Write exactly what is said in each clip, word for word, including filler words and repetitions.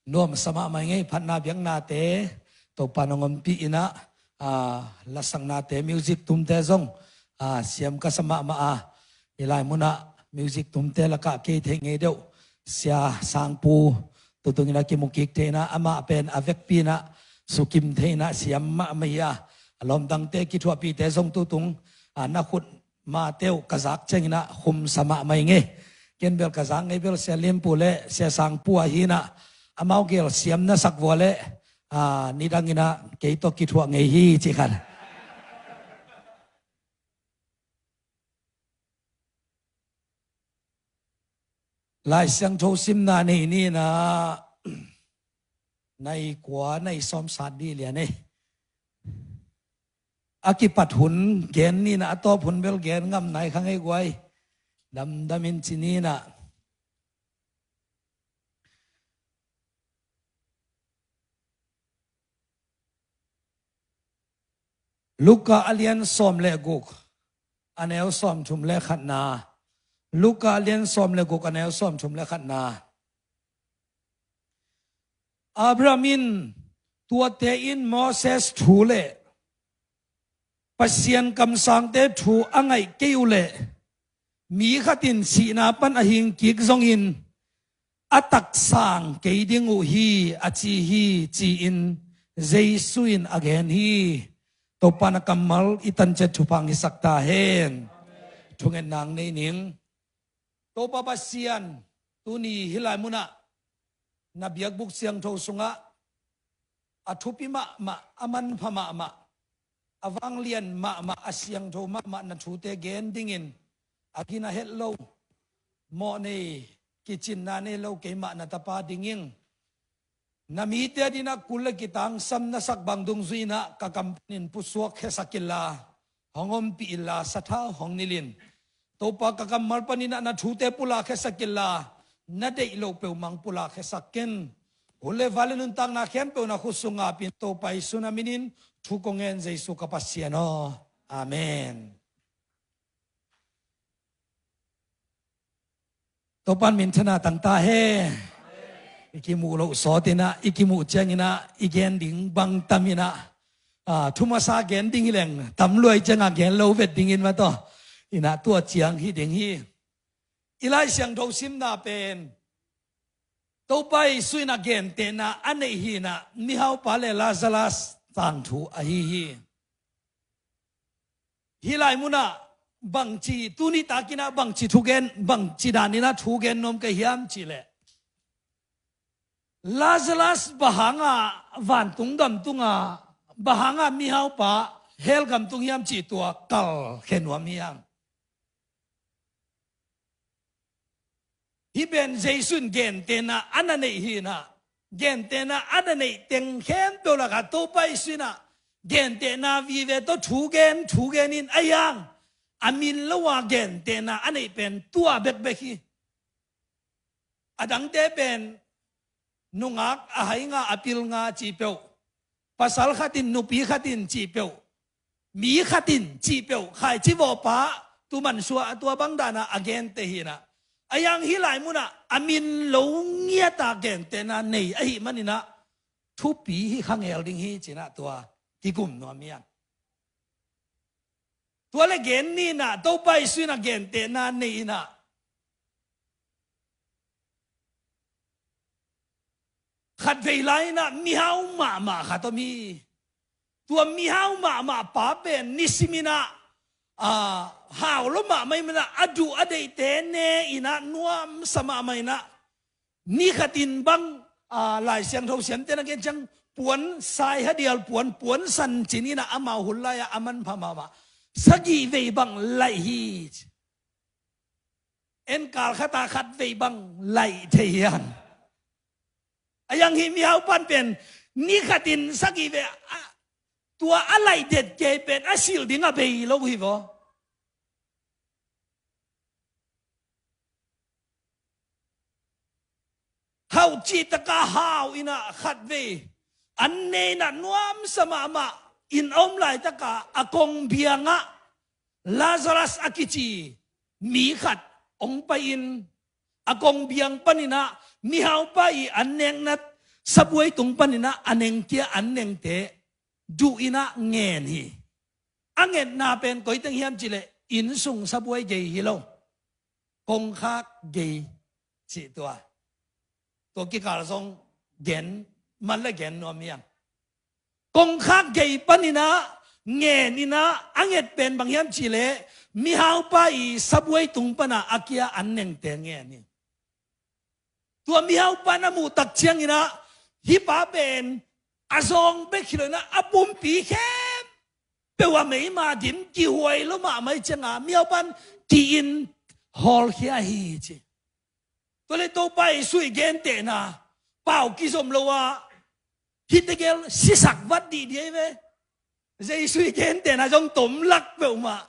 Nuamsa mahmah ing ei, phatna biaknate Topa nong ompih in ah, aa, lasaknate, music tumte zong, aa, siam ka sa mahmah a, hih lai munah music tumte lakah kei theih ngei deuh Sia Sangpu, tutung in ah kimu kik thei in ah, amah pen a vekpi in ah sukim thei in ah siam mahmah hi a, a lawmdangte kithuahpihte zong tutung, aa, na khut mate uh ka zak ciangin ah khumsa mahmah ing ei. Ken bel ka zak ngei bel Sia Limpu le Sia Sangpu ahi in ah, amau gel siam na sak vua leh, aa, nidang in ah kei tawh kithuah ngei hi, ci khat. Lai Siangtho simna nei ni in ah, nai kua, nai sawm sat dih lian ei. A kipat hun gen ni in ah, a tawp hun bel gen ngam nai kha ngei guai. Damdam in ci ni in ah. Luka a lian sawm le guk, a neu sawm thum le khatna. Luka a lian sawm le guk, a neu sawm thum le khatna. Abraham in, tuate in Moses thu le Pasian kamsangte thu a ngaih kei uh leh, mi khat in sihna pan a hing kik zongin a taksang kei ding uh hi, a ci hi, ci-in Jesu in a gen hi. Topa na kammal i tanciat thupha hong hisak ta hen. Thungetna nei ning. Topa Pasian, tuni hih lai munah na biakbuk siangtho sungah a thupi mahmah, a manpha mahmah, a vanglian mahmah, a siangtho mahmah na thute gen dingin a gina het lo, mawh nei, kicinna nei lo keimah na tapa dingin na mite adingin ah kul le kitangsam na sak bang dungzui in ah ka kam panin pusuak khiasak inla, hong ompih inla, sathau hong nilh in. Topa, ka kammal panin ah na thute pulak khiasak inla, na deih loh peuhmah pulak khiasak in. Hun le van le nuntakna khempeuh na khut sungah ngap in, Topa Jesu na minin thu kong ngen, Jesu ka Pasian aw. Amen. Topa in minthanna tang ta hen. I kimuh loh sawt in ah, i kimuh ciangin ah, i gen ding bang tam in ah, aa, thu masa gen ding hi leng, tam lua ciangah gen lo vet dingin mah tawh, in ah tua ciang hi ding hi. I Lai Siangtho simna pen Topa Jesu in ah gentehna a neih hi in ah, mihaupa le Lazarus tangthu ahi hi. Hih lai munah bangci, tuni takin ah bangci thugen, bangci danin ah thugen nuam ka hiam cih leh, Lazarus bang hangah vantung gam tungah, bang hangah mihaupa hell gam tung hiam cih tua kalkhia nuam hi hang. Hih pen Jesu in gentehna a na neih hi in ah, gentehna a na neih teng khempeuh lakah Topa Jesu in ah gentehna vive tawh thugen, thugen in, a hiang a min lo a gentehna a neih pen tua bekbek hi. A dangte pen nungak a hai nga, a pil nga cih peuh, pasal khat in, nupi khat in cih peuh, mi khat in cih peuh, khaici vawhpa, tu mansuah a tua bang danah a genteh hi in ah, a hiang hih lai munah a min lo ngiat a gentehna nei ahih manin ah thupi hi kha ngel ding hi ci-in ah tua kigum nuam hi hang. Tua le gen ni in ah, Topa Jesu in ah gentehna nei in ah, khatvei lai in ah mihau mahmah khat om hi. Tua mihau mahmah pa pen nisim in ah, aa, hau lo mahmah ahih manin ah a duh a deihte ne in ah nuamsa mahmah in ah, ni khat in bang, aa, Lai Siangtho siamte na gen ciang puan sai hadial puan, puan san cin in ah amau hun lai-ah a manpha mahmah sagih vei bang laih hi. En kal khat a khatvei bang laih thei hi hang. A hiang hih mihau pan pen ni khat in sagih vei, a, tua a laih det kei pen a silh ding a bei lo hi vaw. Hauh cih takah hau in ah khatvei an ne in ah nuamsa mahmah in a om laitakah a kong biangah Lazarus a kici mi khat hong pai-in, a kong biang panin ah mihaupa i an nekna sabuai tung paninah a nengkia an nengte duh inah ngen hi. A ngetna pen koiteng hiam cihleh innsung sabuai gei hi lo, kongkhak gei cih tua. Tua kikal zong gen man le gen nuam hiang. Kongkhak gei paninah ngen inah a nget pen bang hiam cihleh mihaupa i sabuai tung pana a kia an nengte ngen hi. Tua mihaupa na muh tak cianginah hih pa pen a zawng bek hi lo inah a pumpi khempeuh a meima dim kihuai lo mahmah i cianga mihaupan kiin hawlkhia hi ci. Tua le Topa Jesu i gentehna pau kizom lo a hih tegel sisak vat dihdiai ve. Jesu i gentehna zong tomlak peuhmah.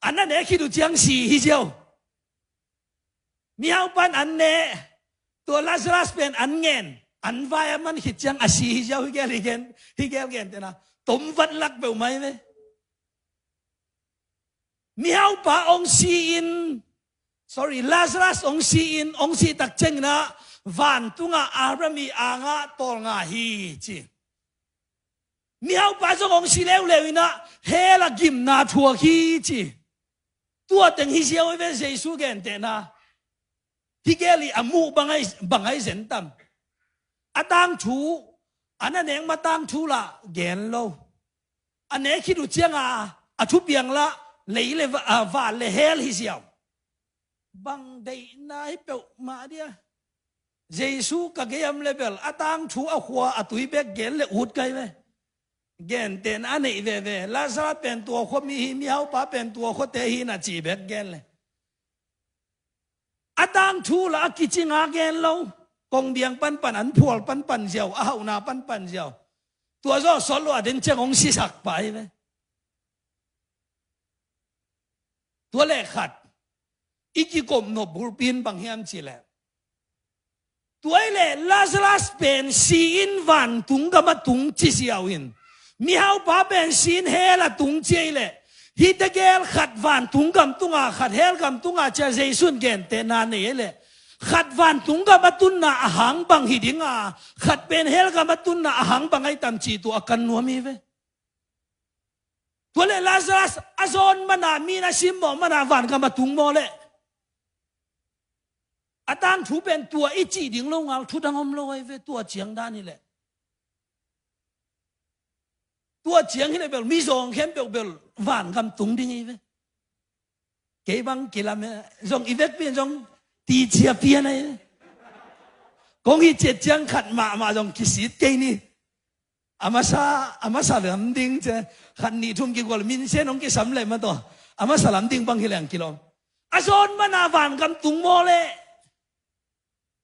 An a ne khit uh ciang si hi ziau. Mihaupan an ne, tua Lazarus pen an ngen, an vai a man khit ciang a si hi ziau. Hih gel i gen, hih gel gentehna tomvat lak peuhmah hi ve. Mihaupa ong si-in, sorry, Lazarus ong si-in, ong sih tak cianginah vantungah Abraham i angah tawlnga hi ci. Mihaupa zong ong si leuleu inah hell a gimna thuak hi ci. Tua teng hi ziau hi ve Jesu gentehna. Hih gel i a muh bang ai, bang ai zen tam. A tangthu, an a neng ma tangthu lah gen lo. A ne khit uh cianga a thupiang lah lei le va-, a, van le hell hi ziau. Bang deihna hi peuhmah dia. Jesu ka gei am le bel a tangthu a khua a tui bek gen le ut kai ve. Gentehna a neih veve. Lazarus pen tua khua mi hi, mihaupa pen tua khuate hi na ci bek gen le. A tangthu lah a kicinga gen lo. Kong biang panpan, an phual panpan ziau, a hauhna panpan ziau. Tua zawh sawt lo a den ciang hong sisak pah hi ve. Tua le khat i kikop nop bulpi in bang hiam cihleh, tua i le Lazarus pen si-in vantung gam a tung ci ziau in, mihaupa pen si-in hell a tung ci ei leh, hih tegel khat vantung gam tunga khat hell gam tunga ci a Jesu in gentehna nei ei leh, khat vantung gam a tunna a hang bang hi dinga, khat pen hell gam a tunna a hang bang ai tam ci tua a kan nuam hi ve. Tua le Lazarus a zawn mana, mi na simmawh mana van gam a tung maw leh, a tangthu pen tua i cih ding lo ngal thu dang om lo ai ve, tua ciang dan hi leh. Tua ciang hi leh bel mizawng khempeuh bel van gam tung ding hi ve. Kei bang kilam e, zong i vekpi in zong ticia pian ai. Kong hi ciat ciang khat mahmah zong kisit kei ni. A masa, a masa lam ding cia, khat nih thum kigual minsen hong kisam leh mah tawh, a masa lam ding bang hi leng kilawm. A zawn mana van gam tung maw leh.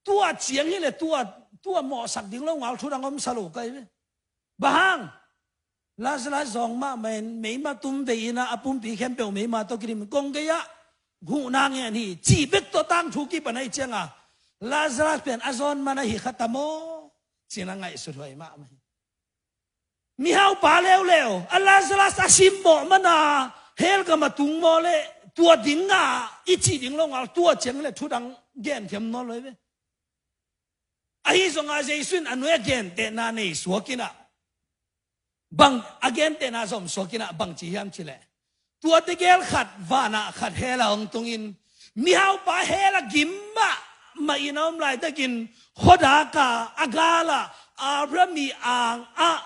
Tua ciang hi leh tua, tua mawhsak ding lo ngal thu dang om sa lo kai ve. Bang hang? Lazarus zawng mahmah in meima tum vei inah a pumpi khempeuh meima tawh kidim kong gei-ah huhna ngen hi ci bek tawh tangthu kipan ai cianga Lazarus pen a zawn mana hi kha ta maw? Cina ngaihsut huai mahmah hi. Mihaupa leuleu a Lazarus a simmawh mana hell gam a tung maw leh, tua dinga i cih ding lo ngal tua ciang leh thu dang gen thiam nawn lo hi ve. Ahi zonga Jesu in a nuai a gentehna nei suak inah, bang a gentehna zom suak inah bang ci hiam cihleh, tua tegel khat vanah khat hell a hong tungin, mihaupa hell a gim mahmah in a om laitakin khuadaka a galah Abraham i angah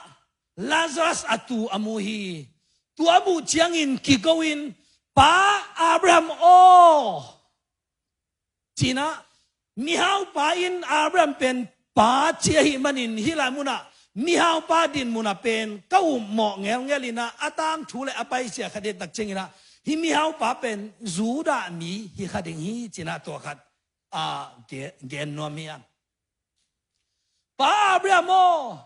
Lazarus a tu a mu hi. Tua a muh ciangin kiko in, Pa Abraham aw, cinah, mihaupa in Abraham pen pa ci ahih manin hih lai munah mihaupa din munah pen ka upmawh ngelngel inah a tangthu le a paisia kha ding tak cianginah, hih mihaupa pen Judah mi hi kha ding hi cinah tua khat a ge-, gen nuam hi ang. Pa Abraham aw,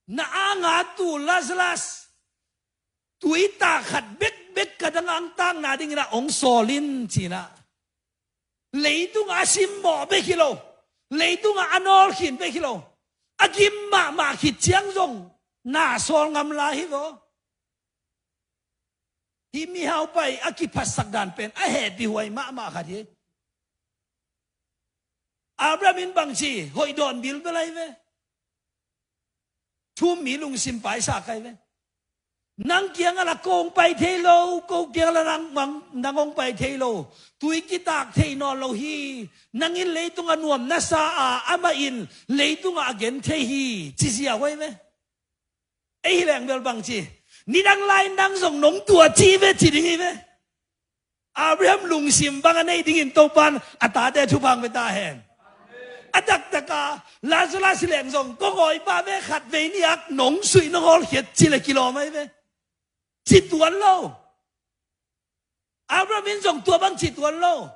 na anga tu Lazarus tuitak khat bekbek ka dang angtakna dingin a hong sawl in cinah. Leitungah a simmawh bek hi lo, leitungah a nawlkhin bek hi lo, a gim mahmah khit ciang zong na sawl ngam lai hi vaw. Hih mihaupa i a kiphatsak dan pen a hehpih huai mahmah khat hi. Abraham in bangci hoih dawn bilbel ahi ve. Thu-um mi lungsim paisak ahi ve. Nang kiangah la kong pai thei lo, ko kiangah la nang, nang, nang hong pai thei lo. Tui kitak thei nawn lo hi. Nang in leitungah nuam na sa a, amah in leitungah a gen thei hi, ci ziau ahi ve. Ei hi leng bel bangci, nidang lai nang zong nong tua ci ve, ci ding hi ve. Abraham lungsim bang a nei dingin Topan a tate thupha hong pia ta hen. A taktaka Lazarus hi leng zong, ko ngawipa ve, khatvei ni-a nong suih nong hawlkhiat ci le kilawm ahi ve. Ci tuan lo. Abraham in zong tua bang ci tuan lo.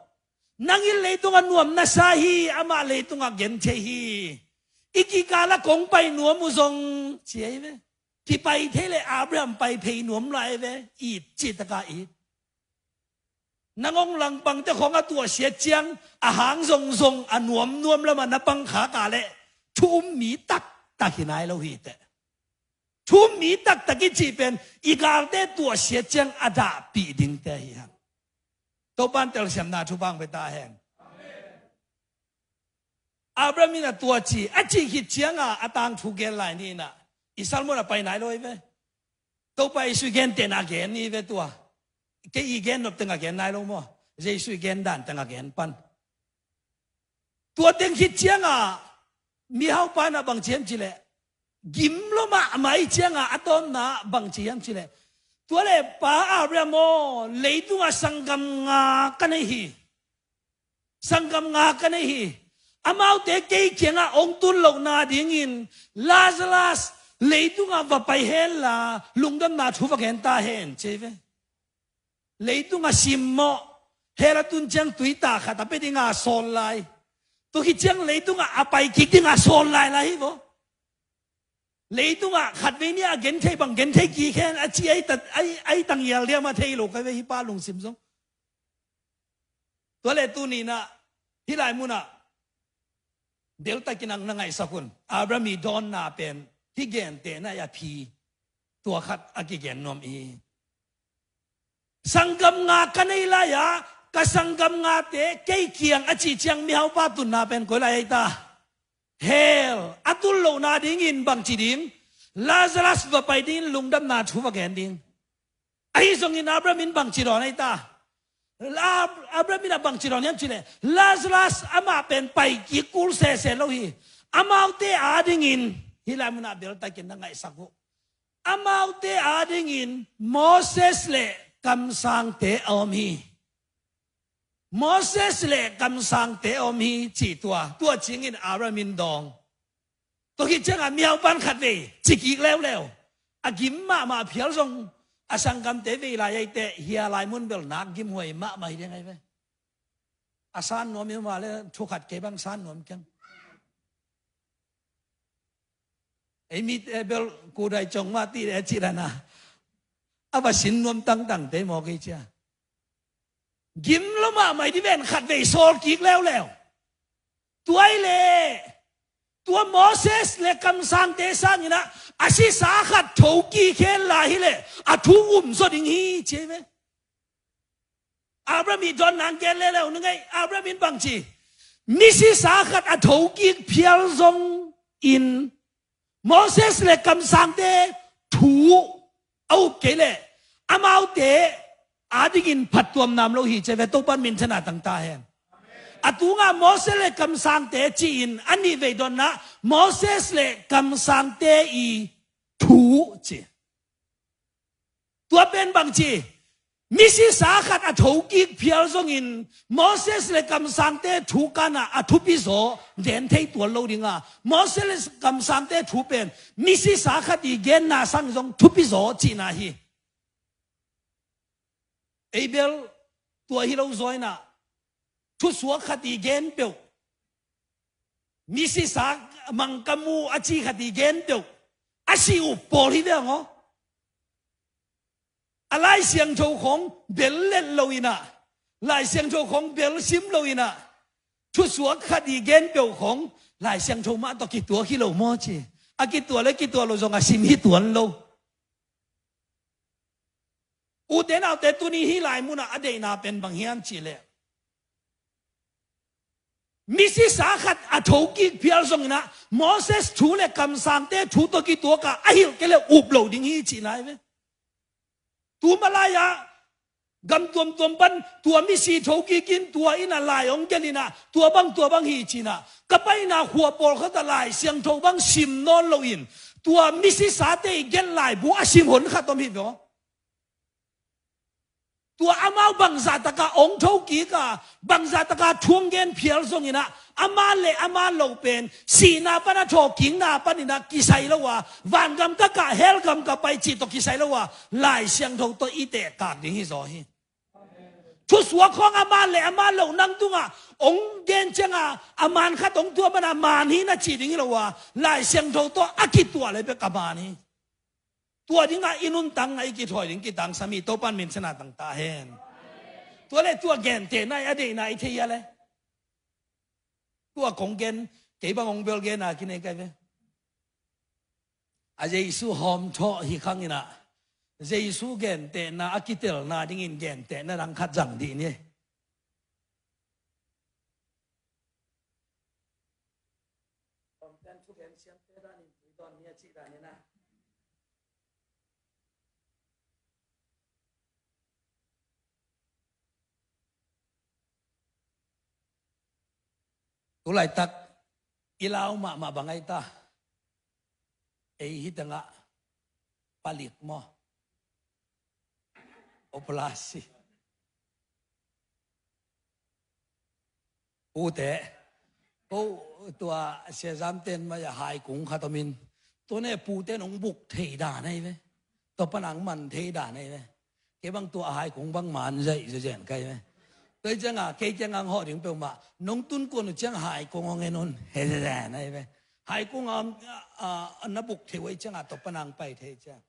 Nang in leitungah nuam na sa hi, amah leitungah gen thei hi. I kikal ah kong pai nuam uh zong, ci ahi ve. Kipai thei le Abraham pai phei nuam lai ve. It, cih taka it. Nang hong langpangte khawng a tuahsiat ciang, a hang zongzong a nuamnuam lamah na pangkhak a leh thu-um mi taktak hi nai lo hi teh. Thu-um mi taktak i cih pen i galte tuahsiat ciang a dahpih dingte hi hang. Topan telsiamna thupha hong pia ta hen. Abraham in a tua ci, a cih khit cianga a tangthu gen lai ni inah, i sermon a pai nai lo hi ve. Topa Jesu i gen tena gen ni ve tua. Kei i gen nop tengah gen nai lo maw? Jesu i gen dan tengah gen pan. Tua teng khit cianga mihaupa inah bangci hiam cih leh, gim lo mahmah i cianga a tawpna bangci hiam cih leh, tua le pa Abraham aw, leitungah sanggam nga ka nei hi. Sanggam nga ka nei hi. Amaute kei kiangah hong tun lohna dingin Lazarus leitungah va pai henla, lungdamna thu va gen ta hen, ci ve. Leitungah simmawh, hell a tun ciang tuitah khat a pia dinga sawl lai. Tua khit ciang leitungah a pai kik dinga sawl lai lai hi vaw. Leitungah khatvei ni-a gen thei bang gen thei kik hen a ci, ai ta, ai, ai tangial diam a thei lo ka ve hi pa lungsim zong. Tua le tuni inah hih lai munah deltakin ang na ngaihsak un. Abraham i dawnna pen hih gentehna a phi tua khat a kigen nuam hi. Sanggam nga ka nei lai-a, ka sanggam ngate kei kiang a cih ciang mihaupa tunna pen koi lai ahi ta? Hell a tun lohna dingin bangci ding? Lazarus va pai dingin lungdamna thu va gen ding. Ahi zongin Abraham in bangci dawn ahi ta? Ab-, Abraham in a bangci dawn hiam cih leh, Lazarus amah pen pai kik kul sese lo hi. Amaute adingin hih lai munah beltakin na ngaihsak uh. Amaute adingin Moses le kamsangte a om hi. Moses le kamsangte a om hi, cih tua, tua cingin Abraham in dawng. Tua khit ciangah mihaupan khatvei ci kik leuleu. A gim mahmah phial zong a sanggamte vei lai ahi teh, hih lai mun bel nak gimhuai mahmah hi ding ahi ve. A san nuam hi mah le, thu khat kei bang san nuam keng. Ei mite bel kudai cong mah ti le cih dan a, a va sin nuam tangtangte maw kei cia. Gim lo mahmah hi ding ven, khatvei sawl kik leuleu. Tua hi leh, tua Moses le kamsangte sanginah a sisa khat tho kik henla hi leh a thu um zaw ding hi, ci hi ve. Abraham i dawnna gen leuleu ni ngei. Abraham in bangci, misisa khat a tho kik phial zongin Moses le kamsangte thu a up kei leh amaute adingin phattuam nam lo hi, ci hi ve. Topan minthanna tang ta hen. A tungah Moses le kamsangte ci-in a nih vei dawnna, Moses le kamsangte i thu ci. Tua pen bangci, misisa khat a tho kik phial zongin Moses le kamsangte thu kanah a thupi zaw gen thei tuan lo dinga, Moses le kamsangte thu pen misisa khat i genna sang zong thupi zaw cihna hi. Ei bel tua hi lo zaw inah, thusuak khat i gen peuh, misisa mangkam uh a ci khat i gen peuh, a si up pawl hi ve ang aw. A Lai Siangtho khawng bel let lo inah, Lai Siangtho khawng bel sim lo inah, thusuak khat i gen peuh khawng Lai Siangtho mah tawh kituak hi lo maw ci. A kituak le kituak lo zong a sim hi tuan lo. Ute naute, tuni hih lai munah a deihna pen bang hiam cih leh, misisa khat a thokik phial zongin ah Moses thu le kamsangte thu tawh kituak a, a hilh kei le up lo ding hi cihna hi ve. Tu mah lai-ah gam tuamtuam pan tua misi thokik in tua in ah lai hong gelh in ah, tua bang tua bang hi ci-in ah, ka paina khua pawlkhat ah Lai Siangtho bang sim nawn loin tua misisate i gelh laibu a sim hon khat om hi ve aw. Tua amau bangzah taka hong thokik a, bangzah taka thu hong gen phial zongin ah, ama le ama lo pen sihna pan a thawhkikna panin ah kisai lo a, vangam ka kah, hell gam ka pai cih tawh kisai lo a, Lai Siangtho tawh i tehkak ding hi zaw hi. Thusuak khawng ama le ama lo nang tungah hong gen ciang a, a man khat hong tuah pan a man hi na ci ding hi lo a, Lai Siangtho tawh a kituah le bek a man hi. Tua dingah i nuntakna i kithawi ding kitangsam hi. Topa'n minthanna tang ta hen. Tua le tua gentehna i a deihna i thei a le, tua kong gen, kei bang hong bel gen a kinei kai ve. A Jesu hawmthawh hi khang in ah, Jesu gentehna a kitelna dingin gentehna dang khat zang dih ni. Hawmte'n thugen siamte danin tui dawn ni a cih danin ah. Tu laitak i lau mahmah bang ai ta. Ei hi tengah palik maw? Operasi. Pute, ko tua siazamten mai a haikung khat omin, tua ne puten hong buk thei dan ahi ve. Tua pan hong man thei dan ahi ve. Kei bang tua a haikung bang man zaih zazen kai ve. Tua hi cianga kei cianga hong hawh ding peuhmah, nong tun kuan uh ciang haikung hong en un, he zazen ahi ve. Haikung a, a, a na buk thei uh ahi cianga tua pan hong pai thei ciang.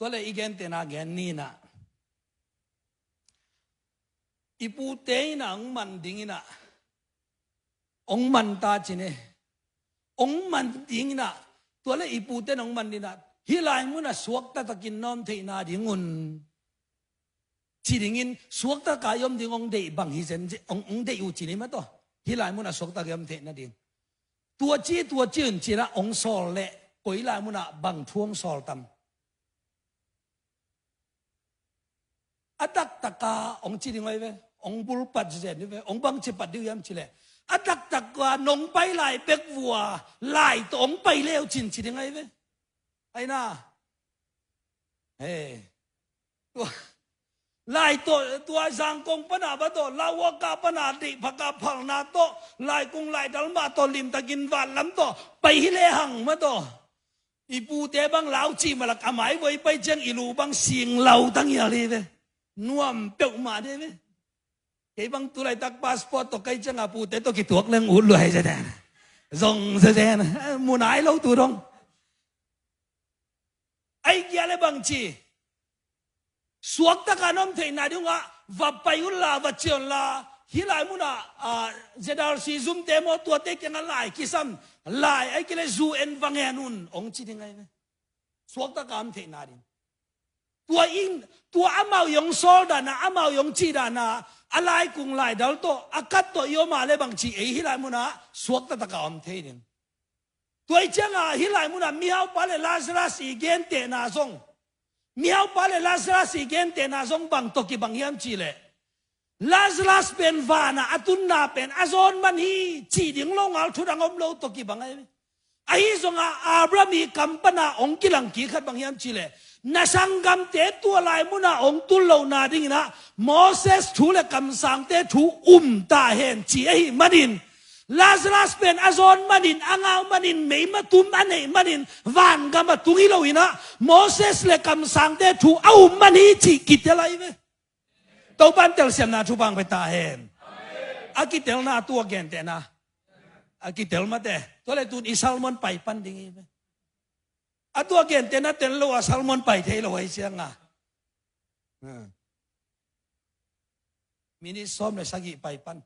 Tua le i gentehna gen ni in ah, i pute in ah hong man ding in ah, hong man ta ci ni. Hong man ding in ah, tua le i pute in hong man ding in ah, hih lai mun ah suakta takin na om theihna ding un ci dingin, suakta ka i om ding hong deih bang hi zen, hong, hong deih uh ci ni mah tawh. Hih lai mun ah suakta ka i om theihna ding. Tua ci, tua ci un ci-in ah hong sawl leh, koi lai mun ah bang thu hong sawl tam? A taktaka hong ci ding ahi ve, hong bulpat zen ding ve, hong bangci pat ding uh hiam ci leh, a taktaka nong pai lai bek vua, lai tawh hong pai leu cin ci ding ahi ve. Ahi na. He. Tua, lai tawh, tua Zangkong pana ba tawh, Lawaka pana deih phaka phalna tawh, laikung laidal mah tawh, limtakin vatlam tawh pai hi lehang mah tawh. I pute bang lau cih malak a mai voi pai ciang i lu bang sing lau tangial hi ve. Nuam peuhmah de ve. Kei bang tu laitak passport tawh kai cianga pute tawh kituak leng ut luai zaden. Zong zaden. Mu nai lo tu dong. Ai kia le bang ci. Suaktakin om theihna ding ungah va pai unla, va ciah unla, hih lai munah, ah, Z R C zumte maw, tuate kiangah lai kisam, lai ai kile zu en va ngen un, hong ci ding ai ve. Suaktakin om theihna ding. Tua in, tua amau i hong sawl dana, amau i hong cih dana, a laikung laidal tawh, a kat tawh i om a le bang ci ei hih lai munah, suakta takin om thei ding. Tua i cianga hih lai munah mihaupa le Lazarus i gentehna zong, mihaupa le Lazarus i gentehna zong bang tawh kibang hiam cihleh, Lazarus pen vanah a tunna pen a zawn man hi cih ding longal thudang om lo tawh kibang ahi. Ahi zongah Abraham i kam pana hong kilang kik khat bang hiam cihleh, na sanggamte tua lai munah hong tul lohna dinginah Moses thu le kamsangte thu um ta hen ci ahi manin, Lazarus pen a zawn manin, a ngau manin, meima tum a neih manin, vangam a tung hi loinah Moses le kamsangte thu a um man hi cih kitel ahi ve. Topan telsiamna thupha hong pia ta hen. A kitelna a tua gentehna. A kitel mate. Tua le tun i sermon pai pan ding hi ve. A tua gentehna tel lo a sermon pai thei lo ahi cianga. Hmm. Minute sawm le sagih pai pan.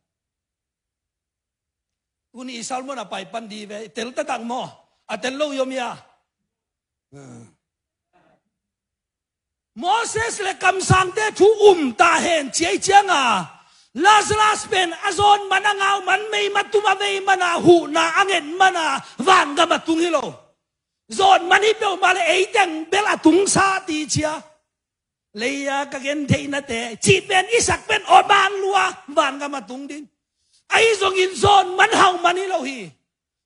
Tuni i sermon a pai pan di ve, tel taktak maw? A tel lo i om hia? Hmm. Moses le kamsangte thu um ta hen ci ahi cianga, Lazarus pen a zawn man, a ngau man, meima tum a vei man a, huhna a nget man a, vangam a tung hi lo. Zawn man hi peuhmah leh eiteng bel a tungsa ti cia. Leia ka gentheihnate cih pen i sak pen awman lua, vangam a tung ding. Ahi zongin zawn man hau man hi lo hi.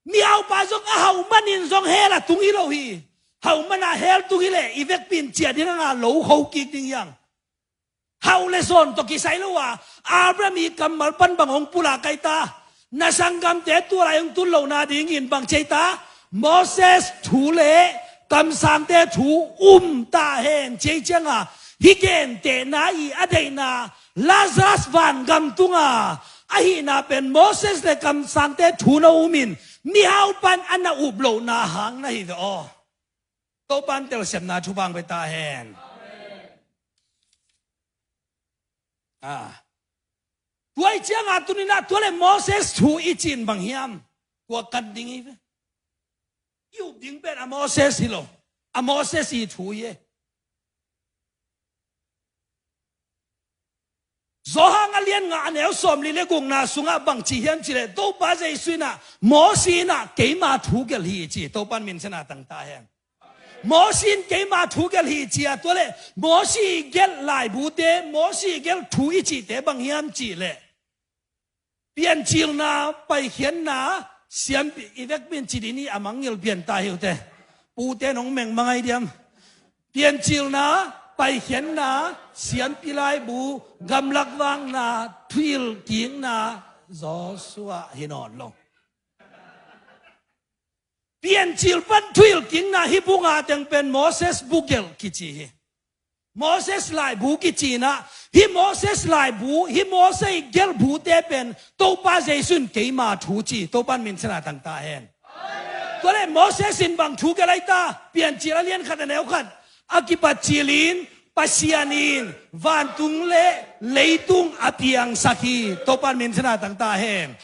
Mihaupa zong a hau manin zong hell a tung hi lo hi. Hau man a hell tung hi leh i vekpi in ciah ding a, lo kho kik ding hiang. Hau le zawn tawh kisai lo a, Abraham i kammal pan bang hong pulak ai ta? Na sanggamte tua lai hong tun lohna dingin bang ci ai ta? Moses thu le kamsangte thu um ta hen ci ai cianga, hih gentehna i a deihna Lazarus vangam tunga a hihna pen Moses le kamsangte thu na umin mihau pan a na up lohna hang na hi ve aw. Topan telsiamna thupha hong pia ta hen. Ah. Tua i cianga tuninah tua le Moses thu i cin bang hiam? Tua kan ding hi ve. I up ding pen a Moses hi lo. A Moses i thu hi e. Johan a lian nga a neu sawmli le gukna sungah bang ci hiam cileh Topa Jesu inah Mosi inah keima thu gelh hi ci. Topan minthana tangta hen. Mosi in keima thu gelh hi cia, tua le Mosi gelh laibute, Mosi gelh thu i cihte bang hiam cihleh Piancilna, Paikhiatna, Siampi, i vekpi in ci dini a mangngilh pian ta hi uh te. Pute nong mengmang ai diam. Piancilna, Paikhiatna, Siampi laibu, Gamlak vakna, Thuhilhkikna, Joshua hi nawn lo. Piancil pan Thuhilhkikna hih bu nga teng pen Moses bu gelh kici hi. Moses laibu kici inah hih Moses laibu, hih Moses gelh bute pen Topa Jesu in keima thu ci. Topan minthana tangta hen. Tua le Moses in bang thu gelh ai ta? Piancil a lian khat a neu khat. A kipat cilin Pasian in vantung le leitung a piangsak hi. Topan minthana tangta hen.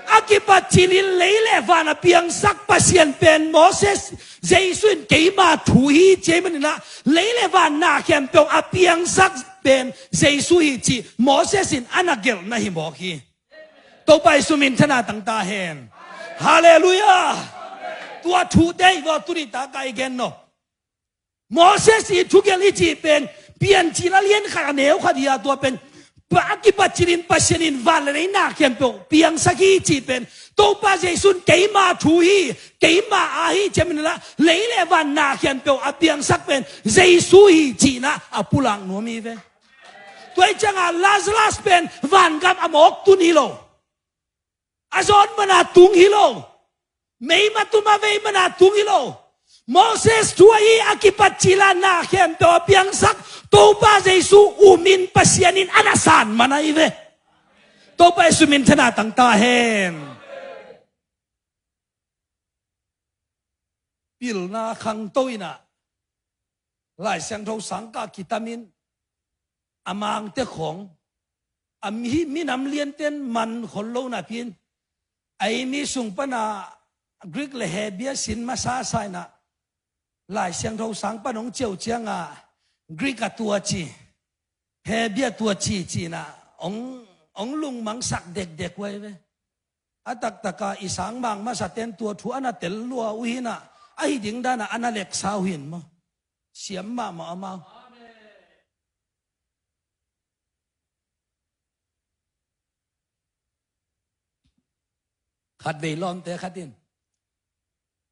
A kipat cilin lei le van a piangsak Pasian pen Moses, Jesu in keima thu hi ci ahih maninah lei le van na khempeuh a piangsak pen Jesu hi ci Moses in a na gelhna hi mawk hi. Topa Jesu minthana tangta hen. Halleluiah. Tua thute i vaw tuni taka i gen no. Moses i thugelh i cih pen Piancil a lian khat a neu khat hi a, tua pen a kipat cilin Pasian in van le lei na khempeuh piangsak hi cih pen Topa Jesu in keima thu hi, keima a hi ci ahih maninah lei le van na khempeuh a piangsak pen Jesu hi cihna a pulak nuam hi ve. Tua i cianga Lazarus pen vangam a mawk tun hi lo. A zawn mana tung hi lo. Meima tum a vei mana tung hi lo. Moses thu ahi a kipat cila na khempeuh a piangsak Topa Jesu umin Pasian in a na san man ahi ve. Topa Jesu minthana tangta hen. Pilna khangto inah Lai Siangtho sangkah kitamin a mangte khong a mi, minam lianten man khol lo napi in a i mi sung pana Greek le Hebia sin masa sa inah Lai Siangtho sang pan hong ciau cianga Greek a tua ci, Hebia tua ci cinah hong, hong lungmangsak dekdek uh ahi ve. A taktaka i sang mang masaten tua thu a na tel lua uh hinah ahi ding danah a na leksa uh hin maw? Siam mahmah amau. Khatvei lawmte khat in,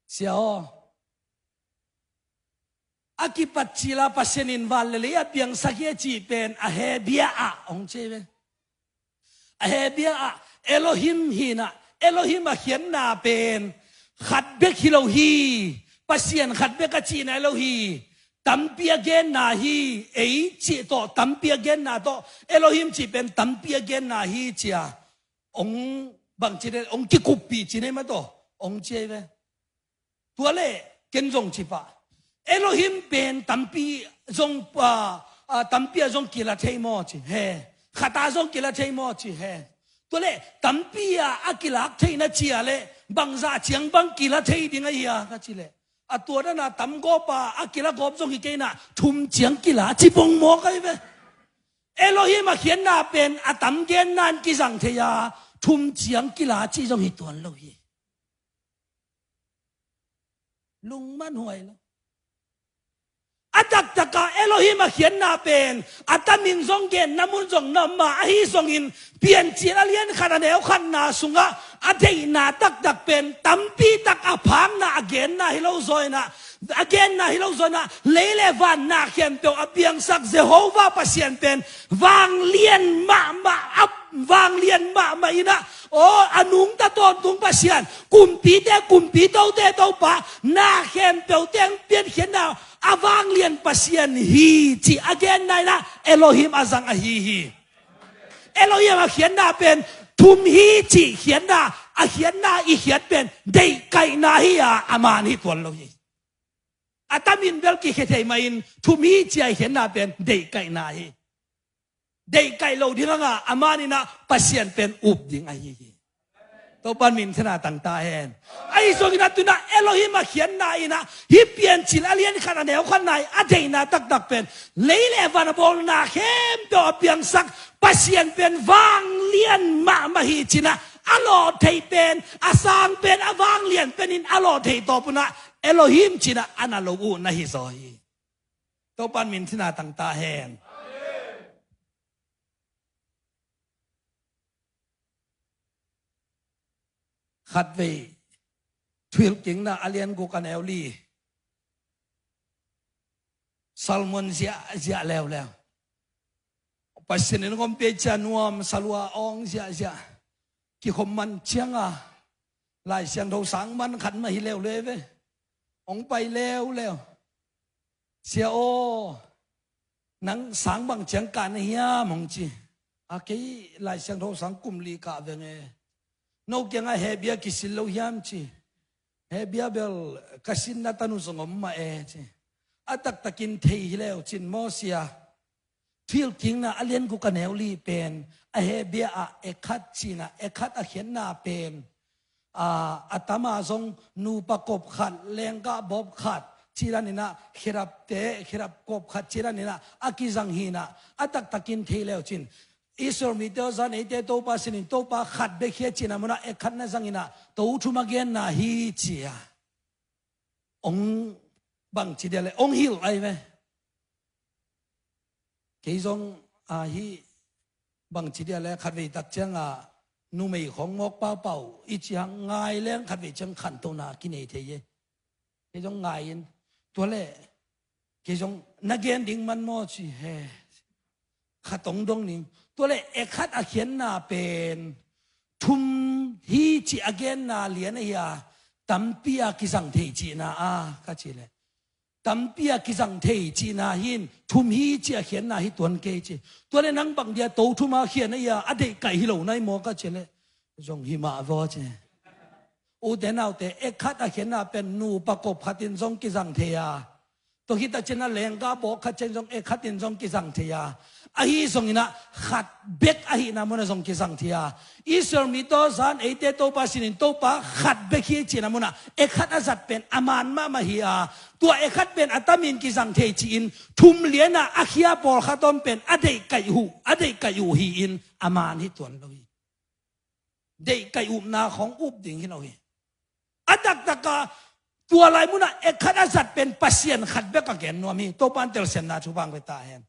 Sia aw, a kipat cila Pasian in van le lei a piangsak hi a cih pen a Hebia ah hong ci ve. A Hebia ah Elohim hinah, Elohim a khiatna pen khat bek hi lo hi. Pasian khat bek a cihna hi lo hi. Tampi a genna hi. Ei cih tawh tampi a genna tawh Elohim cih pen tampi a genna hi cia. Ong bang ci de, ong kikuppih ci nei mah tawh ong ci ahi ve. Tua le ken zong ci pah. Elohim pen tampi zong, ah, ah, tampi a zong kila thei maw ci he. Khata zong kila thei maw ci he. Tua le tampi a a kilak theihna cia le bangzah ciang bang kila thei ding ahi a ka ci le, a tua dana tam gawpa a kila gawp zong hi keinah thum ciang kila ci pong maw ka hi ve. Elohim a khiatna pen a tam genna in kizang thei a, thum ciang kila cih zong hi tuan lo hi. Lungmanhuai lo. A taktaka Elohim a khiatna pen a tamin zong genna mun zong na om a, ahi zongin Piancil a lian khat a neu khatna sungah a deihna taktak pen tampi tak a phakna a genna hi lo zaw inah, a genna hi lo zaw inah, lei le van na khempeuh a piangsak Jehovah Pasian pen vanglian mahmah a, vanglian mahmah inah, aw, a nungta tawntung Pasian, kumpite kumpi, tote Topa, na khempeuh teng piankhiatna a vanglian Pasian hi cih a genna inah Elohim a zang ahi hi. Elohim a khiatna pen thum hi cih khiatna, a khiatna i khiat pen deihkaihna hi a, a man hi tuan lo hi. A tamin bel kikhia thei mahin thum hi cih a i khiatna pen deihkaihna hi. Deihkaih lo ding hanga a man inah Pasian pen up ding ahi hi. Topan minthanna tangta hen. Ahi zongin a tunah Elohim a khiatna inah hih Piancil a lian khat a neu khatna i a deihna taktak pen lei le van a bawlna khempeuh a piangsak Pasian pen vanglian mahmah hi cinah, a lawh theih pen, a sang pen, a vanglian penin a lawh theih tawp unah Elohim cinah a na lo uh na hi zaw hi. Topan minthanna tangta hen. Khatvei Thuhilhkikna a lian guk a neu li. Salmon ziahziah leuleu. Pasian in hong ompih cia nuam, salua awng ziahziah. Kikhop man cianga Lai Siangtho sang man khat mah hi leuleu ve. Hong pai leuleu. Sia aw, nang sang bang ciang kah na hiam hong ci. A kei Lai Siangtho sang kum li kah veng e. No kiangah hehbia kisil lo hiam ci. Hehbia bel ka sinna tanu zong om mah e ci. A taktakin thei hi leu cin maw sia. Thuhilhkikna a lian guk a neu li pen a hehbia ah ekhat cina, ekhat a khiatna pen a, a tama zong nupa kop khat, lenggah bawp khat cidan inah, khirapte khirap kop khat cidan inah a kizang hinah, a taktakin thei leu cin Israel mite aw, zan eite Topa sinin Topa khat bek hi a cina munah ekhat na zang inah to thum a genna hi cia. Ong bangci dia le ong hilh ai ve. Kei zong ahi bangci dia le khatvei tak cianga numei khong mawk paupau i ci hang ngai leng khatvei ciang khantona kinei thei e. Kei zong ngai in tua le kei zong na gen ding man maw ci he. Khat ong dong ning. Tua le ekhat a khiatna pen thum hi ci a genna lian ahi a, tampi a kizang thei cihna a ka ci le. Tampi a kizang thei cihna hin thum hi ci a khiatna hi tuan kei ci. Tua le nang bang dia to thum a khian ahi a, a deihkaih hi lo nai maw ka ci le. Zong hi mah vaw ci. Ute naute, ekhat a khiatna pen nupa kop khatin zong kizang thei a. Tua khit a cina lenggah bawk khat cin zong ekhatin zong kizang thei a. Ahi zonginah khat bek ahihna munah zong kizang thei a. Israel mi tawh zan eite Topa sinin Topa khat bek hi cihna munah ekhat a zat pen a man mahmah hi a. Tua ekhat pen a tamin kizang thei ci-in thum lianah a khia pawlkhat om pen a deihkaih uh, a deihkaih uh hi-in a man hi tuan lo hi. Deihkaih upna khong up ding hi lo hi. A taktaka tua lai munah ekhat a zat pen Pasian khat bek a gen nuam hi. Topan telsiamna thupha hong pia ta hen.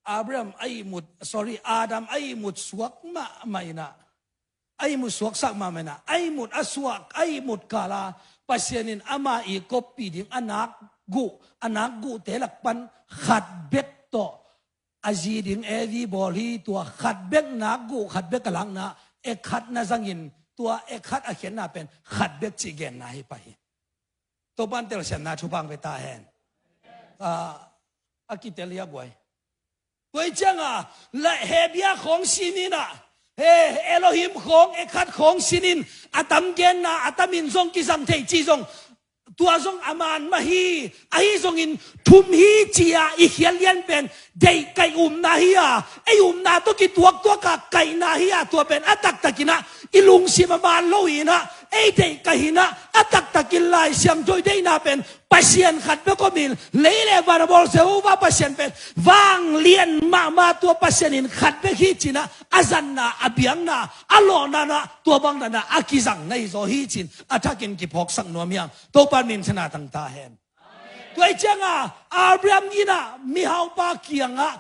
Abraham a ihmut, sorry, Adam a ihmut suak mahmah inah, a ihmut suaksak mahmah inah, a ihmut a suak, a ihmut kala Pasian in ama i koppih ding a nak guh, a nak guhte lak pan khat bek tawh a zi ding Evi bawl hi. Tua khat bek nak guh, khat bek a lakna, ekhat na zangin tua ekhat a khiatna pen khat bek cih genna hi pah hi. Topan telsiamna thupha hong pia ta hen. Ah, a kitel hi a guai. Tua hi cianga la Hebia khawng sininah, he Elohim khawng, ekhat khawng sinin a tam genna, a tamin zong kizang thei ci zong tua zong a man mah hi. Ahi zongin thum hi ci-a i khiat lian pen deih kaih upna hi a, ei upna tawh kituaktuak a kaihna hi a, tua pen a taktakinah i lungsim a man lo inah Ei deih ka hi-in ah, a taktakin Lai Siangtho i deihna pen Pasian khat bek om in, lei le van a bawl Jehovah Pasian pen vanglian mahmah, tua Pasian in khat bek hi ci-in ah, a zatna, a biakna, a lawhna-in ah tua bang natna a kizang na hi zaw hi ci-in a thakin kiphawksak nuam hi hang. Topa in minthanna tang ta hen. Tua ahih ciangin ah Abraham in ah mihaupa kiangah,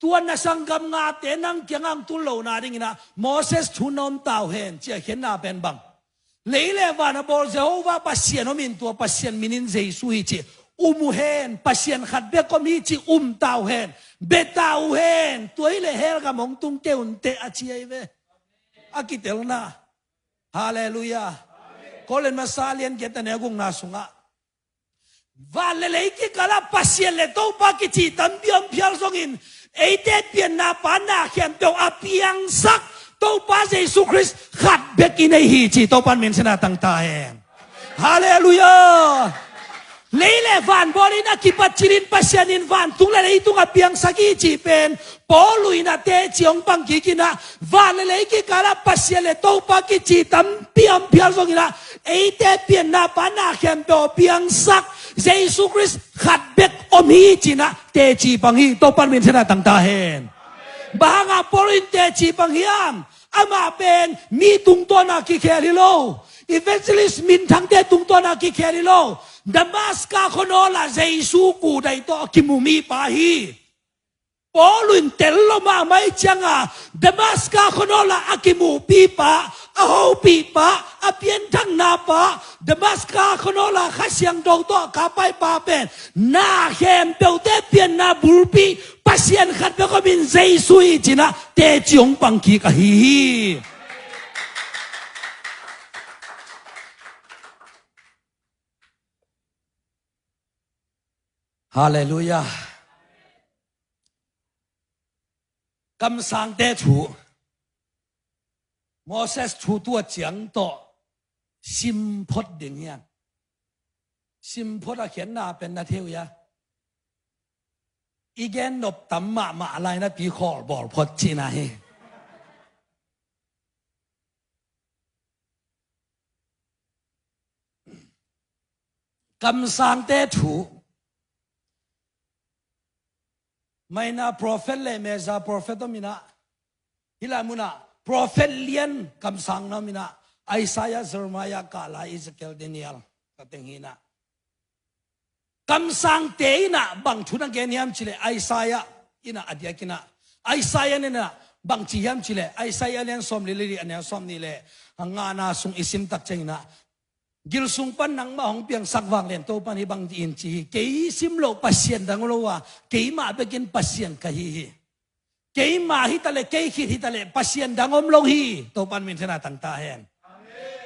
tua na sanggam ngate nang kiangah hong tun lohna dingin ah Moses thu na om ta uh hen, ci-a khenna pen bang? Lei le van a bawl Jehovah Pasian om in, tua Pasian min in Jesu hi ci um uh hen, Pasian khat bek om hi ci um ta uh hen, bia ta uh hen, tua hi leh hell gam hong tung kei un teh, a ci ahi ve. A kitelna. Halleluiah. Korin masa lian giat a neu gukna sungah, van le lei kikalah Pasian le Topa kici tampi om phial zongin, eite pianna pa na khempeuh a piangsak Topa Jesu Khrist khat bek i nei hi ci, Topa in minthanna tang ta hen. Halleluiah. Lei le van bawlin a kipat cilin Pasian in vantung le leitung a piangsak hi cih pen Paul in ah teci hong pang kik in ah, van le lei kikalah Pasian le Topa kici tampi om phial zongin ah, eite pianna pa na khempeuh a piangsak Jesu Khrist khat bek om hi ci-in ah teci pang hi. Topa in minthanna tang ta hen. Bang hangah Paul in teci pang hiam? Amah pen mi tungtawn a kikhel hi lo, evangelist minthangte tungtawn a kikhel hi lo, Damaska khuanawl ah Jesu kuhdaih tawh a kimu mipa hi. Paul in tel lo mahmah ahih ciangin, Damaska khuanawl ah a kimuhpih pa, a hopih pa, a pianthakna pa, Damaska khuanawl ah Kha Siangtho tawh a kap pai pa pen na khempeuhte pianna bulpi Pasian khat bek om in Jesu hi ci-in ah teci hong pang kik ahi hi. Halleluiah. Kamsangte thu, Moses thu tua ciang tawh simphot ding hi hang. Simphot a khiatna pen na thei uh hia? I gen nop tam mahmah lai napi khawl bawl phot cihna hi. Kamsangte thu. Mah in ah prophet le message prophet om in ah, hih lai munah prophet lian kamsang na om in ah, Isaiah, Jeremiah, kah lai Ezekiel, Daniel, ka teng hi in ah. Kamsangte in ah bang thu na gen hiam cih leh, Isaiah in ah a diakin ah, Isaiah in ah bang ci hiam cih leh, Isaiah lian sawmli le li, a neu sawmnih le ngana sung i sim tak ciangin ah, gil sung pan nangmah hong piangsak vanglian Topa in hih bangin ci hi: Kei sim loh Pasian dang om lo a, keimah bekin Pasian ka hi hi. Keimah hi ta leh, kei khit hi ta leh, Pasian dang om lo hi. Topa in minthanna tang ta hen.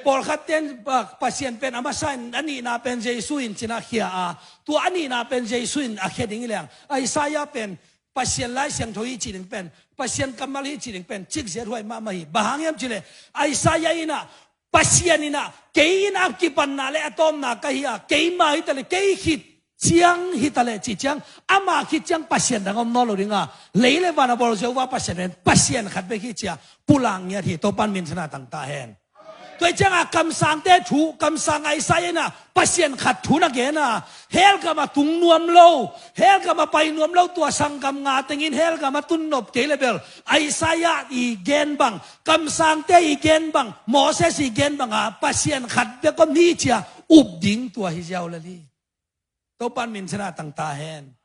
Pawlkhat ten, ah, Pasian pen a masa in, a nihna pen Jesu in ci-in ah khia a, tua a nihna pen Jesu in a khia ding hi leng, Isaiah pen Pasian Lai Siangtho hi cih ding pen, Pasian kammal hi cih ding pen cikziat huai mahmah hi. Bang hang hiam cih leh, Isaiah in ah Pasian in ah, kei in a kipatna le a tawpna ka hi a, keimah hi ta leh, kei khit ciang hi ta leh, cih ciang, ama khit ciang Pasian dang om nawn lo ding a, lei le van a bawl Jehovah Pasian pen Pasian khat bek hi ci-a pulak ngiat hi. Topa in minthanna tang ta hen. Tua ciangin kamsangte thu, kamsang Isaiah in ah Pasian khat thu na gen a, hell gam a tung nuam lo, hell gam a pai nuam lo, tua sanggam nga tengin hell gam a tun nop kei leh bel, Isaiah i gen bang, kamsangte i gen bang, Moses i gen bang a, Pasian khat bek om hi ci-a up ding tua hi ziau lel hi. Topa in minthanna tang ta hen.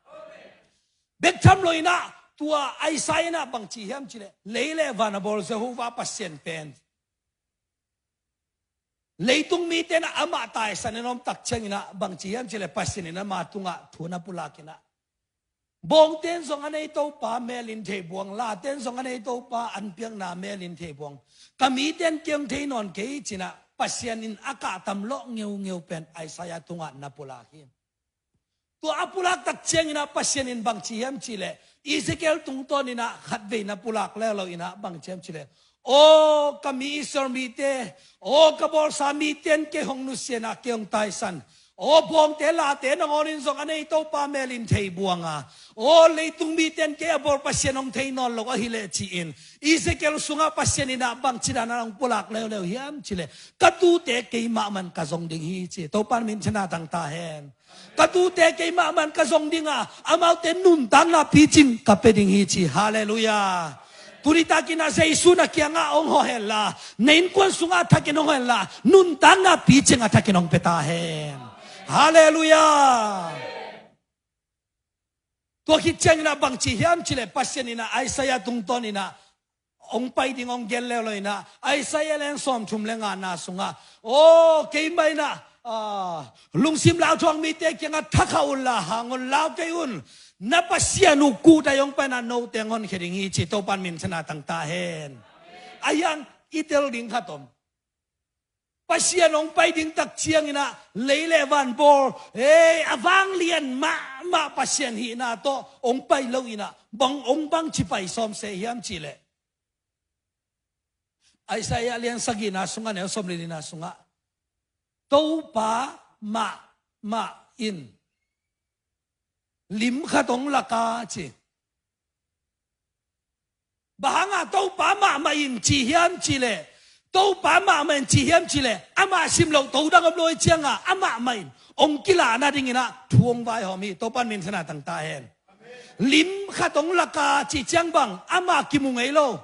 Bek tham lo in ah, tua Isaiah in ah bang ci hiam cih leh, lei le van a bawl Jehovah Pasian pen, leitung mite in ah amah taisan in om tak ciangin ah bang ci hiam cih leh, Pasian in ama tungah thu na pulak in ah, bawngte in zong a nei Topa mel in thei buang, late in zong a nei Topa an piakna mel in thei buang, ka mite in kei hong thei nawn kei hi ci-in ah Pasian in a kahtam lawh ngeungeu pen Isaiah tungah na pulak hi. Tua a pulak tak ciangin ah Pasian in bang ci hiam cih leh, Ezekiel tungtawn in ah khatvei na pulak le lo in ah bang ci hiam cih leh, aw ka mi Israel mite, aw ka bawlsa mite in kei hong nusia in ah kei hong taisan, Aw, bawngte late nangawnin zong a nei Topa melin thei buanga, aw, leitung miten kei a bawl Pasian hong thei nawn lo ahi leh ci-in, Ezekiel sungah Pasian in ah bangci dan a hong pulak leuleu hiam cih leh, ka tute keimah man ka zong ding hi ci. Topa min thang a tangta hen. Ka tute keimah man ka zong ding a, amaute nuntakna picing ka pia ding hi ci. Halleluiah. Tuni takin ah Jesu na kiangah hong hawh henla, na innkuan sungah a thakin hong hawh henla, nuntakna picing a thakin hong pia ta hen. Halleluiah. Tua khit ciangin ah bangci hiam cih leh, Pasian in ah Isaiah tungtawn in ah hong pai ding hong gen leuleu in ah, Isaiah lian sawmthum le ngana sungah, aw, keimah in ah, ah, lungsim lauthuak mite kiangah thakha unla hang un, lau kei un. Na Pasian uh kuhtak hong pai in ah note hong honkhia ding hi ci. Topa min thang a tangta hen. A hiang i tel ding khat om. Pasian hong pai ding tak ciangin ah lei le van bawl, ei, a vanglian mahmah Pasian hihna tawh hong pai lo in ah, bang hong bangci pai sawm se hiam cih leh, Isaiah lian sagihna sungah, neu sawm le lina sungah, Topa mahmah in lim khat hong lak a ci. Bang hanga Topa mahmah in ci hiam cih leh, Topa mahmah in ci hiam cih leh, amah sim loh to dang om lo hi cianga, amah mah in hong kilahna dingin ah thu hong vaihawm hi. Topa min thang a tangta hen. Lim khat hong lak a cih ciang bang, amah kimu ngei lo.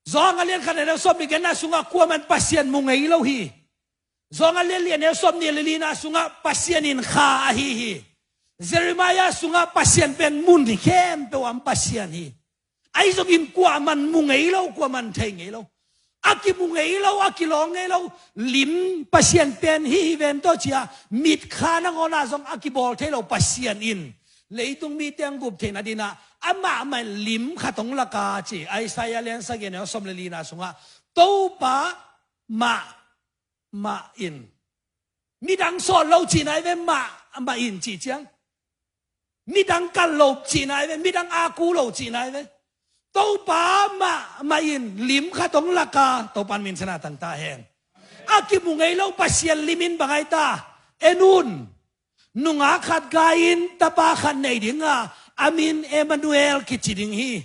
Johan a lian khat a neu sawm le genna sungah kuaman Pasian mu ngei lo hi. Johan a lian li a neu sawm nih le lina sungah Pasian in Kha ahi hi. Jeremiah sungah Pasian pen mun khempeuh ah om Pasian hi. Ahi zongin kuaman mu ngei lo, kuaman thei ngei lo. A kimu ngei lo, a kilawng ngei lo. Lim Pasian pen hih hi ven tawh ci-a, mitkha nangawn ah zong a kibawl thei lo Pasian in leitung mite hong gup theihna dingin ah amah mah in lim khat hong lak a ci. Isaiah lian sagih a neu sawm le lina sungah, Topa mahmah in. Midang sawt lo cihna hi ve, mahmah in cih ciang. Midang kal lo cihna hi ve, midang a ku lo cihna hi ve. Topa mahmah in lim khat hong lak a, Topa min thang a tangta hen. A kimu ngei lo Pasian lim in bang a hita? En un. Nungak khat gai-in tapa khat nei ding a, a min Emmanuel kici ding hi.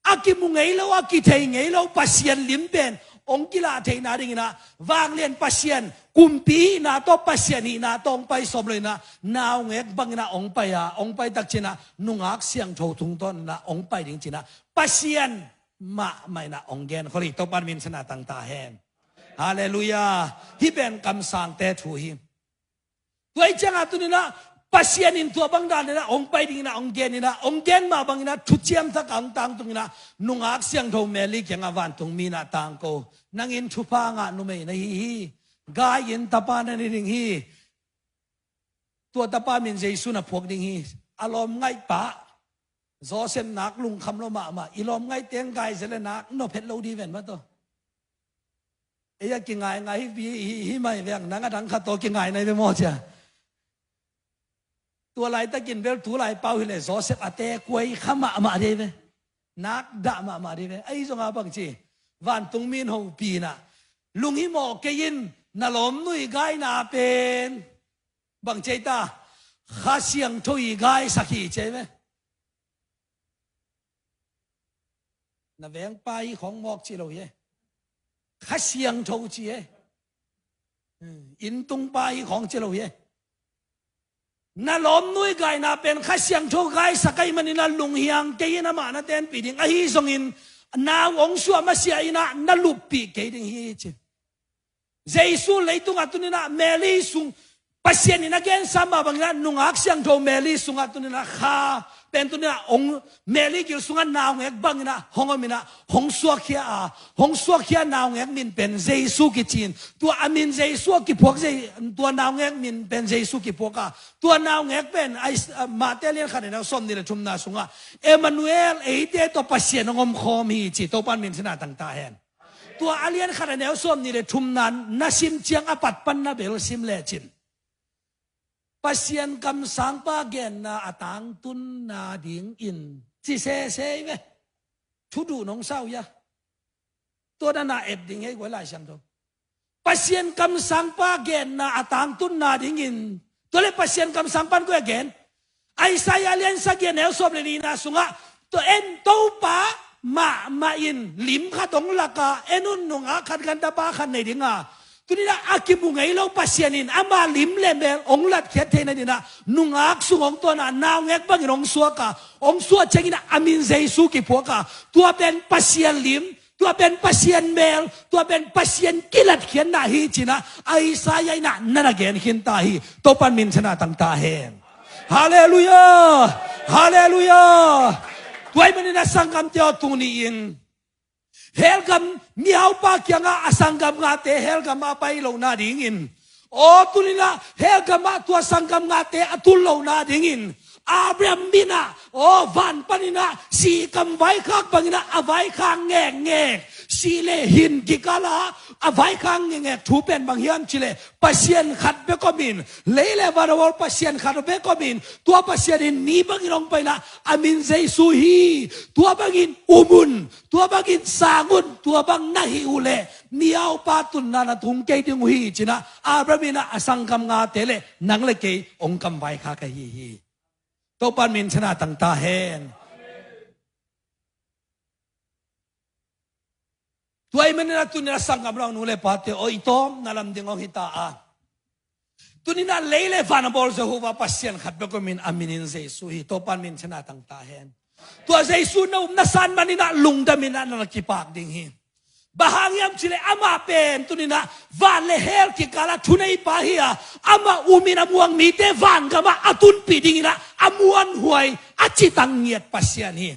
A kimu ngei lo, a kithei ngei lo Pasian lim pen hong kilah theihna dingin ah, vanglian Pasian, kumpi hihna tawh, Pasian hihna tawh hong pai sawm lo in ah, naungek bangin ah hong pai a, hong pai tak ciangin ah nungak siangtho tungtawn in ah hong pai ding ci-in ah, Pasian mahmah in ah hong genkhol hi. Topa min thang a tangta hen. Halleluiah. Hih pen kamsangte thu hi. Tua ahih ciangin ah tuni-in ah Pasian in tua bang dan in ah hong pai dingin ah hong gen in ah, hong gen mah bangin ah thuciam tak a hong tangtung in ah, nungak siangtho Mary kiangah vantung mi in ah tangko, nang in thupha ngah numei na hi hi. Gai-in tapa na nei ding hi. Tua tapa min Jesu na phuak ding hi. A lawm ngaih pa Joseph nak lungkham lo mahmah. I lawm ngaih teng gai zia le nak nuam het lo ding ven maw taw. Ei a kingaingai hi, hi, hi, hi mai veng, nang a dang khat tawh kingai nai ve maw cia. Tua laitakin bel tu lai pau hileh Joseph a tekuai kha mahmah dei ve. Nak dah mahmah dei ve. Ahi zongin bang ci, vantung mi in hopih in ah, lunghimawh kei in, na lawmnu i gaina pen bang ci ei ta, Kha Siangtho i gaisak hi ci ei ve. Na vengpa hi khawng mawk ci lo hi e. Kha Siangtho ci e. Inntungpa hi khawng ci lo hi e. Na lawmnu i gaina pen Kha Siangtho gaisak ahih manin ah lunghiang kei in, amah na tenpih ding. Ahi zongin nau hong suah masiah in ah na luppih kei ding hi ci. Jesu leitungah tuni-in ah Mary sung, Pasian in a gensa mah bangin ah, nungak siangtho Mary sungah tuni-in ah Kha pen tuni-in ah hong, Mary gil sungah naungek bangin ah hong om in ah, hong suakkhia a, hong suakkhia naungek min pen Jesu kici in. Tua a min Jesu a kiphuak, Je-, tua naungek min pen Jesu kiphuak a, tua naungek pen Ais-, ah, Mate lian khat a neu sawmnih le thumna sungah, Emmanuel, eite tawh Pasian hong omkhawm hi ci. Topa min thang a tangta hen. Tua a lian khat a neu sawmnih le thumna na sim ciang, a pat pan na bel sim lecin, Pasian kamsangpa genna a tangtunna dingin ci sese hi ve. Thu duh nong sa uh hia? Tua dan a et ding hi ei guai Lai Siangtho. Pasian kamsangpa genna a tangtunna dingin, tua le Pasian kamsangpan koi a gen? Isaiah lian sagih a neu sawm le nihna sungah, tua en Topa mahmah in lim khat hong laka, en un, nungak khat, gantapa khat nei dinga, tuninah a kimu ngei lo Pasian in ama lim le mel hong latkhiat theihna dinah nungak sung hong tuanah naungek bangin hong suaka, hong suah cianginah a min Jesu kiphuaka, tua pen Pasian lim, tua pen Pasian mel, tua pen Pasian kilatkhiatna hi cinah Isaiah inah na na gen khinta hi. Topan minthanna tangta hen. Halleluiah. Halleluiah. Tua ahih maninah sanggamte aw, tuni-in hell gam mihaupa kiangah a sanggam ngate hell gamah a pai lohna dingin, aw, tuninah hell gamah tua sanggam ngate a tul lohna dingin Abraham minah, aw, van paninah si kam vaikhak banginah a vaikhak ngekngek, si le hin kikalah a vaikhak ngekngek thu pen bang hiam cileh Pasian khat bek omin, lei le van a bawl Pasian khat bek omin, tua Pasian in mi bangin hong painah a min Jesu hi. Tua bangin um un, tua bangin sang un, tua bang na hih uhleh mihaupa tunna na tung kei ding uh hi cinah Abraham inah a sanggam ngate le nang le kei hong kam vaikhak ahi hi. Topan minthanna tangta hen. Tua ahih maninah tuninah sanggam lo nu le pate aw, i tawpna lam ding hong hita a, tuninah lei le van a bawl Jehovah Pasian khat bek omin a minin Jesu hi. Topan minthanna tangta hen. Tua Jesu na um na san maninah lungdaminah na na kipak ding hi. Bang hang hiam cileh amah pen tuninah van le hell kikalah thuneipa hi-a, amah umin a muang mite van gamah a tunpih dinginah a muanhuai a citang ngiat Pasian hi.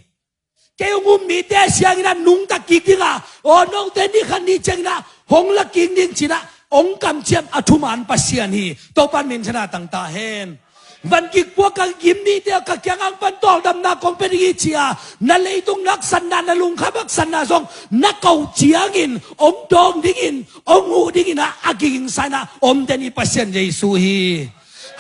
Kei hong um mite sianginah nungta kik dinga, aw, note ni khat ni cianginah hong la kik ding cinah hong kamciam a thuman Pasian hi. Topan minthanna tangta hen. Van kikpuak ka gim mite ka kiangah pan tawldamna kong pia ding hi cia, na leitung haksatna, na lungkham haksatna zong na ko ciangin hong dawng dingin, hong huh dinginah a kigingsa inah omte ni Pasian Jesu hi.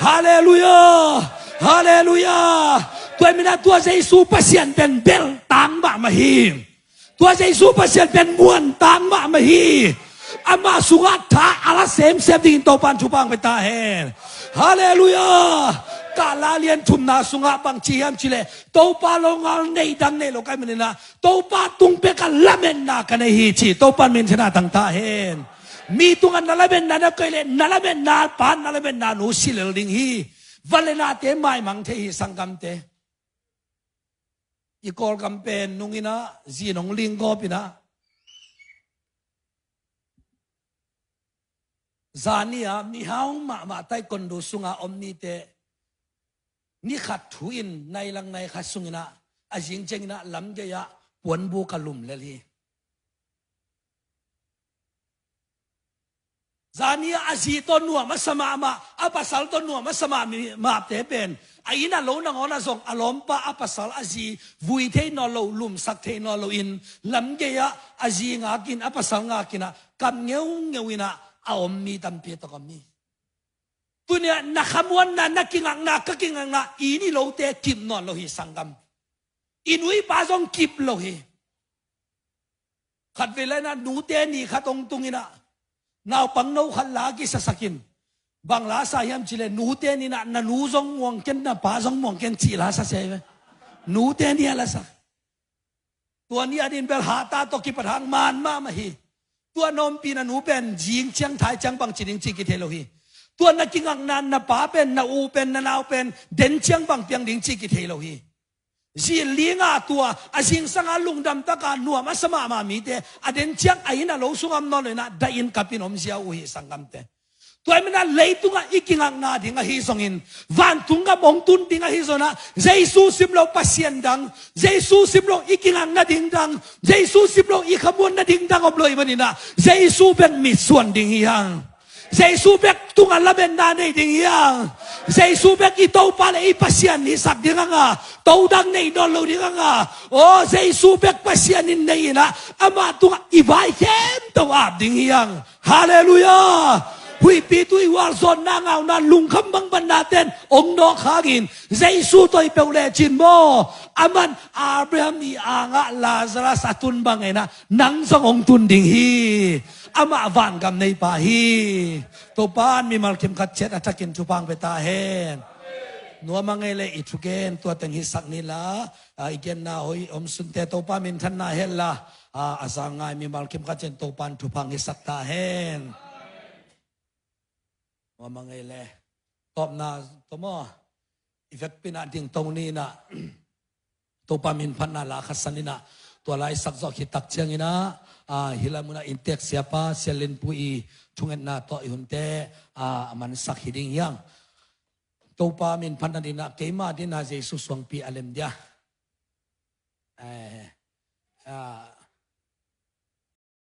Halleluiah. Halleluiah. Tua ahih maninah tua Jesu Pasian pen bel tang mahmah hi. Tua Jesu Pasian pen muan tang mahmah hi. Amah sungah tha a la semsem dingin Topan thupha hong pia ta hen. Halleluiah. Kala lian thumna sungah bang ci hiam cileh, Topa longal neih dang nei lo ka hih maninah Topa tung pek a lametna ka nei hi ci. Topan minthanna tangta hen. Mi tungah na lametna na koih leh na lametna pa, na lametna nu si lel ding hi. Van le nate maimang thei hi sanggamte. I Kawlgam pen nung inah zin hong linggawp inah, zani-a mihau mahmah taekwondo sunga om mite ni khat thu in nai lang nai khat sunginah a zing cianginah lamgei-ah puanbuk a lum lel hi. Zani-ah a zi tawh nuam a sa mahmah, a pasal tawh nuam a sa mahmahte pen a inn a lo nangawnah zong a lawmpa a pasal a zi vui thei nawn lo, lumsak thei nawn loin lamgei-ah a zi ngakin a pasal ngakinah kam ngeungeu inah a om mi tampi tak om hi. Tuni-ah na khamuanna, na kingakna, ka kingakna i inn i lote kip nawn lo hi sanggam. I nu i pa zong kip lo hi. Khatvei lai inah nute ni khat hong tung inah naupangno khat la kisasakin, bang la sa hiam cileh nute ni inah na nu zong muang ken, na pa zong muang ken cih la sa se ve. Nute ni a la sa. Tua ni a din bel hahta tawh kipat hang man mahmah hi. Tua na ompihna nu pen zing ciang thai ciang bang ci ding cih kithei lo hi. Tua na kingakna na pa pen, na u pen, na nau pen den ciang bang piang ding cih kithei lo hi. Zin linga tua a zingsanga lungdamtaka nuam a sa mahmah mite a den ciang a inn a lo sungah om nawn lo inah dah in kap in omzia uh hi sanggamte. Tua ahih maninah leitungah i kingakna ding ahi zongin vantung gam hong tun ding ahi zonginah Jesu simloh Pasian dang, Jesu simloh i kingakna ding dang, Jesu simloh i khamuanna ding dang om lo ahih maninah Jesu bek mitsuan ding hi hang. Jesu bek tungah lametna nei ding hi hang. Jesu bek i Topa le i Pasian hisak ding hanga, to dang nei nawn lo ding hanga, aw, Jesu bek Pasian in nei inah amah tungah i vai khempeuh ap ding hi hang. Halleluiah. Huihpi tuihual, zawnna ngauna, lungkham bangbanna ten hong nawk hangin Jesu tawh i peuh lecin maw, aman Abraham i angah Lazarus a tun bang inah nang zong hong tun ding hi. Amah vangam neipa hi. Topa'n mimal kimkhat ciat a thakin thupha hong pia ta hen. Nuam a ngei le i thugen tua teng hisak ni la, a, i genna hoih om sunte Topa minthanna hen la, a, a zang ngai mimal kimkhat ciat Topa'n thupha hong hisak ta hen. Nuam a ngei le. Tawpna tawh maw, i vekpi in ah dingto ni in ah, Topa minphatna la khatsan in ah, tua la i sak zawh khit tak ciangin ah, a, hih lai mun ah inntek siapa Sia Lian Pu i thungetna tawh i hunte, a, a mansak hi ding hi hang. Topa minphatna ding in ah keima ding in ah Jesu suangpi a lem dia.